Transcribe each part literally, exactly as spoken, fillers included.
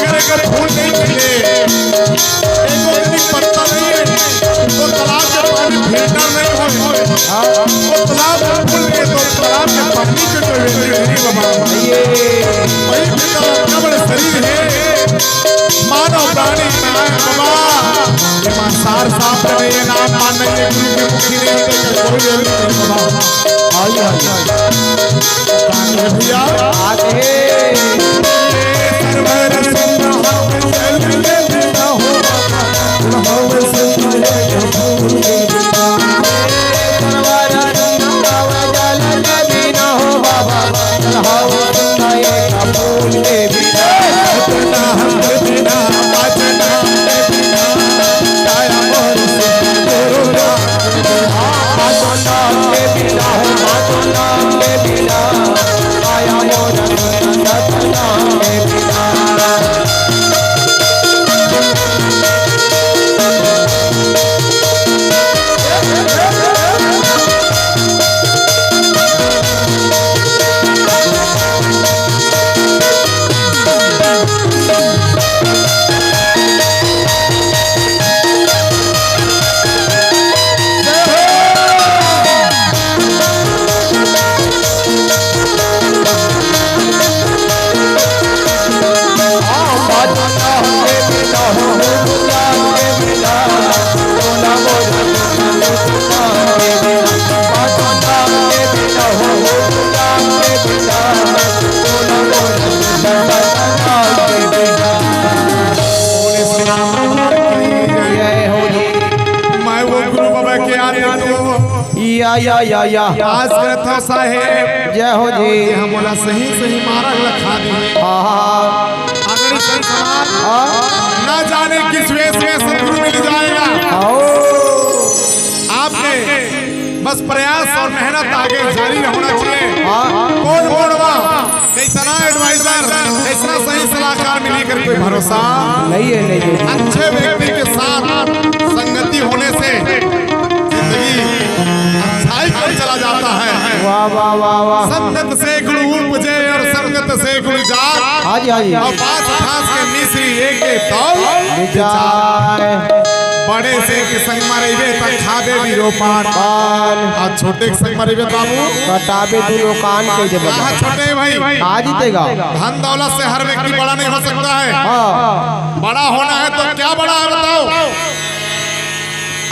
अगर एगो फूल नहीं खिले, एगो भी पत्ता नहीं है, तो तालाब के पानी फिल्टर नहीं होए। हाँ। तो तालाब के फूल नहीं है, तो तालाब के पानी के तो value नहीं बाबा। ये वही फिल्टर इतना बड़ा शरीर है, मानव प्राणी में आए बाबा। ये मां सार साफ करे, ये नाम मान नहीं है, गुरु की मुखी नहीं है, तो कोई value नहीं बाबा। आई, आई, आई। भैया। आगे। मैं वो गुरु बाबा के आदमी हूँ। या, या, या, या। आज करत हव साहेब। जय हो जी। ये हमला सही, सही मार्ग लखा दी। हाँ, हाँ। अगली संसार हाँ। ना जाने किस वेश में सतगुरु मिल जाएगा। आओ। आपके बस प्रयास और मेहनत आगे जारी होना चाहिए। हाँ। कौन मोड़वा, कैसना advisor, कैसना सही सलाहकार मिली कर कोई भरोसा नहीं है, नहीं है। अच्छे व्यक्ति के साथ संगति होने से जिंदगी अच्छाई पर चला जाता है। वाह, वाह, वाह, वाह। संगत से गुण उपजे और संगत से गुण जात। हाँ जी, हाँ जी। और पास ठास के मिश्री एक के तौल विचार। बड़े से के संग में रहिबे त खाबे भी रो पान। पान। आ छोटे के संग में रहिबे बाबू। कटाबे दुनो कान कह दे बाबा। कहाँ छोटे भाई? आ जीतेगा। धन दौलत से हर व्यक्ति बड़ा नहीं हो सकता है। हाँ। बड़ा होना है तो क्या बड़ा है बताओ?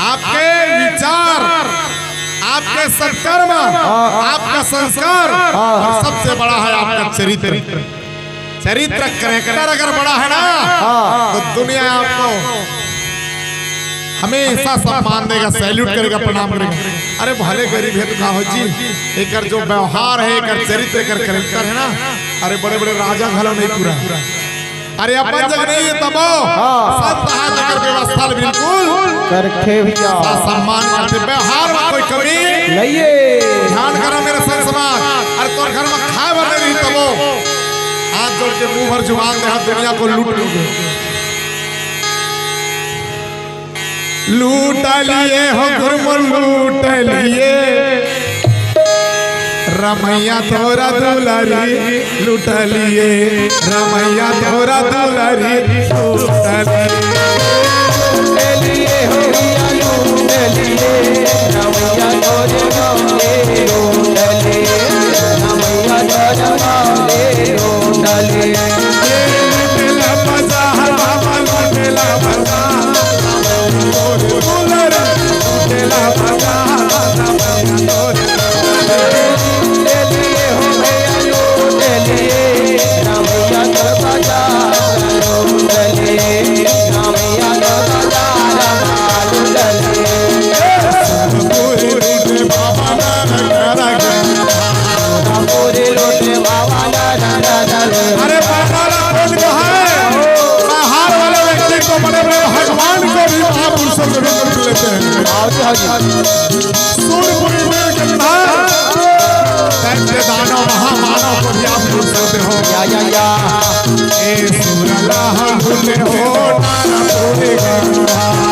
आपके विचार, आपके सत्कर्म, हाँ। आपका संस्कार हाँ, और हाँ। सबसे बड़ा है आपका चरित्र। चरित्र, character अगर बड़ा है ना, हाँ। तो दुनिया आपको हमेशा सम्मान देगा, salute करेगा, प्रणाम करेगा। अरे भले गरीब है तो का हो जी, एकर जो व्यवहार है, एकर चरित्र, एकर character है ना, अरे बड़े बड़े राजा घलो नहीं पूरा। अरे अपन जग नहीं है तबो, हाँ। संत है तो एकर व्यवस्था ल बिल्कुल करथे भैया। सम्मान करथे, व्यवहार में कोई कमी नहीं है। ध्यान करो मेरे संत समाज, अरे तोर घर में खाए बर नहीं रही तबो हाथ जोड़ के मुंह भर जुबान दे, हाथ दुनिया को लूट लूट। लूट लिए हो गुरु लूट लिए, रमैया तोरा दुलारी लूट लिए, रमैया तोरा दुलारी लूट लिए। अरे बाबा ला कौन कहा है? बाहर वाले व्यक्ति को, बड़े बड़े भगवान को भी महापुरुषों के रूप में लेते हैं। हाँ जी, हाँ जी। सूरपुरी वीर गंधार, दैत्य दानव महामानव को भी आप लोग करते हो। या, या, या। ए सूर लाहूल हो, नारापुर गंधार।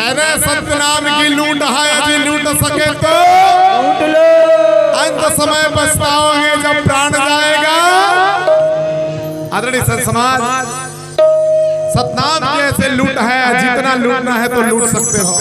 अरे सतनाम की लूट है, यदि लूट सके तो। अंत समय पछताओगे जब प्राण जाएगा। आदरणीय संत समाज, सतनाम की ऐसे लूट है, जितना लूटना है तो लूट सकते हो।